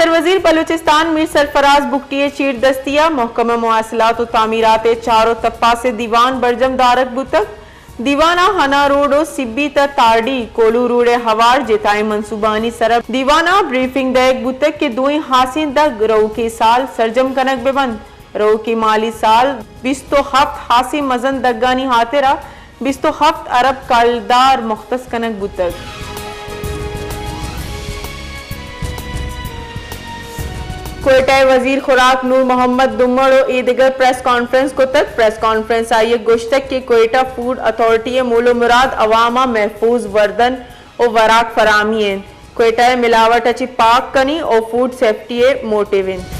وزیر بلوچستان میر سرفراز بگٹی ءِ چیر دستی ءَ محکمہ مواصلات ءُ تعمیرات ءِ چار ءُ تپاس ءِ دیوان برجم دارگ بوتگ۔ دیوان ءَ ہنا روڈ ءُ سبی تا تارڈی کوہلو روڈ ءِ ہوار جتائیں منصوبہانی سر ءَ دیوان ءَ بریفنگ دئیگ بوتگ کہ دوئیں ہاسیں دگ رؤکیں سال سرجم کنگ بہ بنت۔ رؤکیں مالی سال بیست ءُ ہپت ہاسیں مزن دگانی ہاترا بیست ءُ ہپت ارب کلدار مختص کنگ بوتگ۔ کوئٹہ ءِ وزیر خوراک نور محمد دمڑ ءَ اے دگہ پریس کانفرنس کتگ۔ پریس کانفرنس ءَ آئی ءَ گوشتگ کہ کوئٹہ فوڈ اتھارٹی ءِ مول ءُ مراد عوام ءَ محفوظ وردن ءُ وراک فراہمی انت۔ کوئٹہ ءَ ملاوٹ ءَ چہ پاک کنی ءُ فوڈ سیفٹی ءِ موٹو انت۔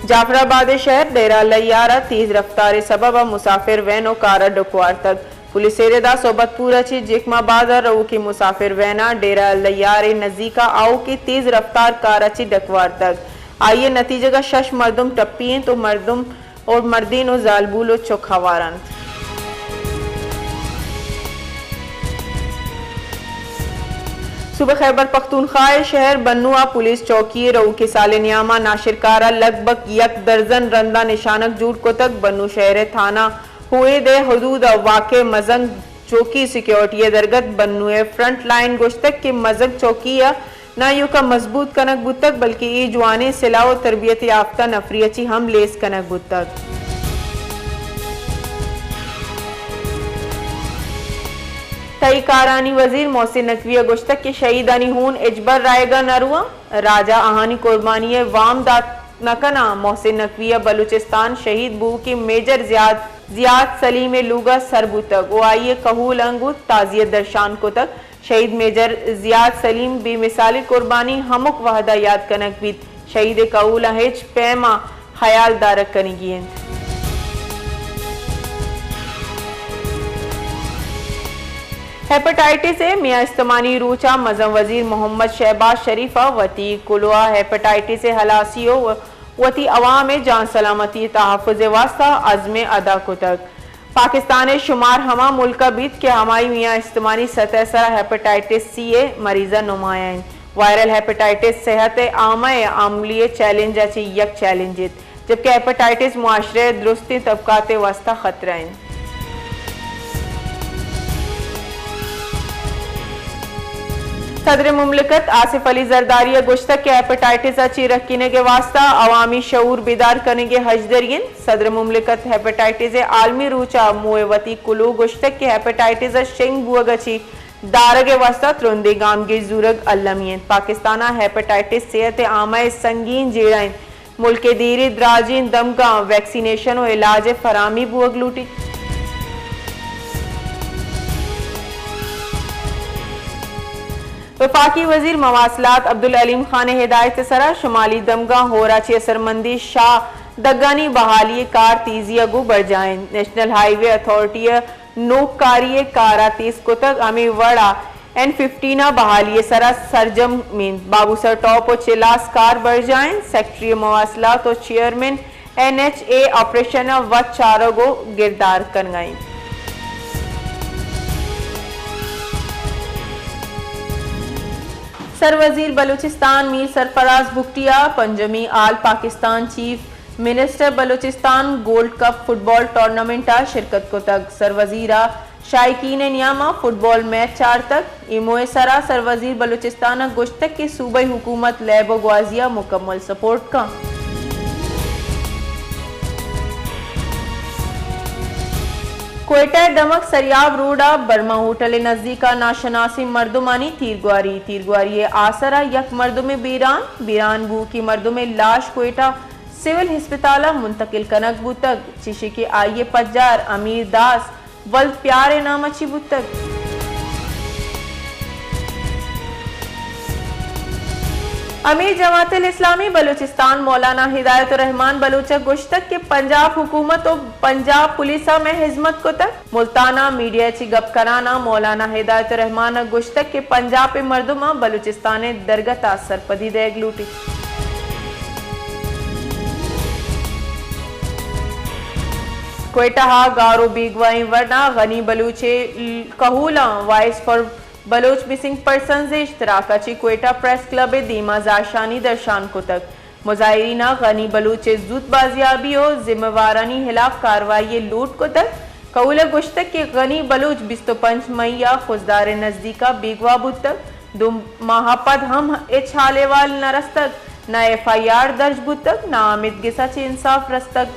جعفر آباد ءِ شہر ڈیرہ اللہ یار ءَ تیز رفتار ءِ سبب ءَ مسافر وین ءُ کار ءَ ڈکھ وارتگ۔ پولیس ءِ رد ءَ صحبت پور ءَ چہ جیکم آباد ءَ رؤکیں مسافر وین ءَ ڈیرہ اللہ یار ءِ نزیک ءَ آؤکیں تیز رفتار کار ءَ چہ ڈکھ وارتگ۔ آئی ءِ نتیجگ ءَ شش مردم ٹپی انت ءُ مردم اور مردین ءُ زالبول ءُ چک ہوار انت۔ صوبہ خیبر پختونخوا ءِ شہر بنو ءَ پولیس چوکی ءَ رؤکیں سال ءِ نیام ءَ ناشرکار ءَ لگ بھگ یک درزن رند ءَ نشانگ جوڑ کتگ۔ بنو شہر ءِ تھانہ ہوید ءِ حدود ءَ واقع مزن چوکی سیکورٹی ءِ درگت بنو ءِ فرنٹ لائن گوشتگ کہ مزن چوکی ءَ نہ ایوکا مضبوط کنگ بوتگ، بلکہ اے جوانیں سلاہ ءُ تربیت یافتہ نفری ءَ چہ ہم لیس کنگ بوتگ۔ تہی کارانی وزیر محسن نقوی ءَ گوشتگ کہ شہیدانی ہون ہچبر رائیگ ءَ نہ رواں، راج ءَ آہانی قربانی ءِ وام دات نہ کناں۔ محسن نقوی ءَ بلوچستان شہید بوؤکیں میجر زیاد، زیاد سلیم ءِ لوگ ءَ سر بوتگ ءُ آئی ءِ کہول ءَ گوں تعزیت درشان کتگ۔ شہید میجر زیاد سلیم بے مثالیں قربانی ہمک وہد ءَ یات کنگ بیت۔ شہید ءِ کہول ءَ ہچ پیم ءَ ہیال دارگ کنگی انت۔ ہیپاٹائٹس ءِ میاں استمانی روچ ءَ مزن وزیر محمد شہباز شریف ءَ وتی کلوہ ءَ ہیپاٹائٹس ءِ ہلاسی ءُ وتی عوام ءِ جان سلامتی ءِ تحفظ ءِ واستہ عزم ءَ ادا کتگ۔ پاکستان ءِ شمار ہما ملک ءَ بیت کہ ہمائی میاں استمانی سطح ءِ سرا ہیپاٹائٹس سی ءِ مریضاں نمایاں انت۔ وائرل ہیپاٹائٹس صحت عامہ ءِ عملی ءِ چیلنج ءَ چہ یک چیلنج انت، جبکہ ہیپاٹائٹس معاشرہ ءِ درستیں طبقات ءِ واستہ خطرہ انت۔ صدر مملکت آصف علی زرداری ءَ گوشتگ کہ ہیپاٹائٹس ءَ چہ رکینگ ءِ واستہ عوامی شعور بیدار کنگ ءِ ہژدری انت۔ صدر مملکت ہیپاٹائٹس ءِ عالمی روچ ءَ موہ وتی کلوہ گوشتگ کہ ہیپاٹائٹس ءِ شنگ بوگ ءَ چہ دارگ ءِ واستہ ترندیں گامگیج زورگ المی انت۔ پاکستان ءَ ہیپاٹائٹس صحت عامہ ءِ سنگین جیڑہ انت۔ ملک ءِ دیریں دراجیں دمگاں ویکسینیشن ءُ علاج ءِ فراہمی بوگ لوٹیت۔ وفاقی وزیر مواصلات عبدالعلیم خان ءِ ہدایت ءِ سرا شمالی دمگاں ہور ءَ چہ اثرمندیں شاہ دگانی بحالی ءِ کار تیزی ءَ گوں برجاہ انت۔ نیشنل ہائی وے اتھارٹی ءَ نوک کاری ءِ کار ءَ تیز کتگ، ہمے وڑ ءَ این ففٹین ءِ بحالی ءِ سرا سرجم انت۔ بابو سر ٹاپ ءُ چلاس کار برجاہ انت۔ سیکرٹری مواصلات ءُ chairman N H A operation ءَ وت چارگ ءُ گردار کنگ ءَ انت۔ سر وزیر بلوچستان میر سرفراز بگٹی ءَ پنجمی all Pakistan chief minister Balochistan gold cup football tournament ءَ شرکت کتگ۔ سر وزیر ءَ شائقین ءِ نیام ءَ فٹبال میچ چارتگ۔ اے موہ ءِ سرا سر وزیر بلوچستان ءَ گوشتگ کہ صوبائی حکومت لیب ءُ گوازی ءَ مکمل سپورٹ کنت۔ کوئٹہ ءِ دمگ سریاب روڈ ءَ برما ہوٹل ءِ نزیک ءَ ناشناسیں مردمانی تیرگواری۔ تیرگواری ءِ آسر ءَ یک مردمے بیران، بیران بوؤکیں مردمے لاش کوئٹہ سول ہسپتال ءَ منتقل کنگ بوتگ، چشی کہ آئی ءِ پجار امیر داس ولد پیار ءِ نام ءَ چہ بوتگ۔ امیر جماعت الاسلامی بلوچستان مولانا ہدایت الرحمان بلوچ ءَ گوشتگ کہ پنجاب حکومت ءُ پنجاب پولیس ءَ مئے ہزمت کتگ۔ ملتان ءَ میڈیا ءَ چہ گپ کنان ءَ مولانا ہدایت الرحمان ءَ گوشتگ کہ پنجاب ءِ مردماں بلوچستان ءِ درگت ءَ سرپدی دئیگ لوٹیت۔ کوئٹہ ءَ گار ءُ بیگواہیں ورنا غنی بلوچ ءِ کہولاں voice for Baloch missing persons ء اشتراک ء چہ کوئٹہ پریس کلب ء دیما زہرشانی درشان کتگ۔ مظاہرین ء غنی بلوچ ء زوت بازیابی ء ذمہ وارانی ہلاف کاروائی ء لوٹ کتگ۔ کہول ء گوشتگ کہ غنی بلوچ بیست ء پنچ مئی ء خضدار ء نزدیک ء بیگواہ بوتگ۔ دو ماہ ء پد ہم ہچ حال احوال نہ رستگ، نہ ایف آئی آر درج بوتگ، نہ آمید گس ء چہ انصاف رستگ۔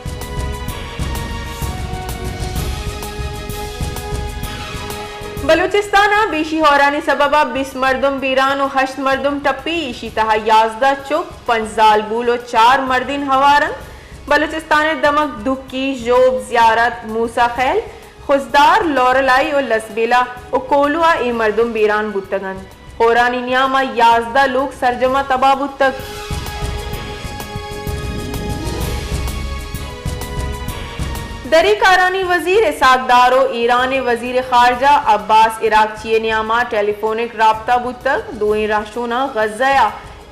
بلوچستان ء بیشی ہورانی سبب ء بیست مردم بیران ء ہشت مردم ٹپی، ایشی تہا یازدہ چک، پنچ زالبول ء چار مردین ہوار انت۔ بلوچستان ء دمگ دکی، ژوب، زیارت، موسی خیل، خضدار، لورلائی ء لسبیلہ ء کولو ء اے مردم بیران بوتگ انت۔ ہورانی نیام ء یازدہ لوگ سرجم ء تباہ بوتگ۔ دری کارانی وزیر اسحاق ڈار ء ایران ء وزیر خارجہ عباس عراقچی ء نیام ء ٹیلی فونک رابطہ بوتگ۔ دوئیں رہشوناں غزہ ء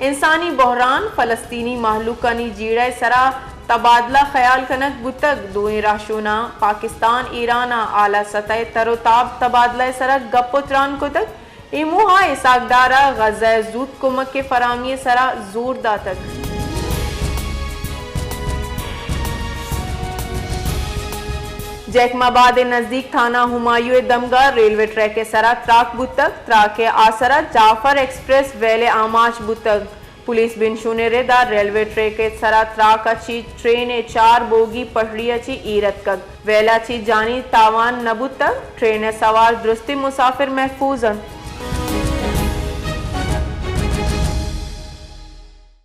انسانی بحران، فلسطینی مہلوکانی جیڑہ ء سرا تبادلہ خیال کنگ بوتگ۔ دوئیں رہشوناں پاکستان ایران ء اعلی سطح ء تر ء تاب تبادلہ ء سرا گپ ء تران کتگ۔ اے موہ ء اسحاق ڈار ء غزہ ء زوت کمک ء فراہمی ء سرا زور داتگ۔ جیکب آباد ء نزدیک تھانہ ہمایوں ء دمگا ریلوے ٹریک ء سرا تراک بوتگ۔ تراک ء آسرا جعفر ایکسپریس ویل ء آماچ بوتگ۔ پولیس بنشون ء ردا ریلوے ٹریک ء سرا تراک ء چی ٹرین ء چار بوگی پٹڑی ء چی ایر اتکگ۔ ویل ء چی جانی تاوان نہ بوتگ۔ ٹرین ء سوار درستیں مسافر محفوظ انت۔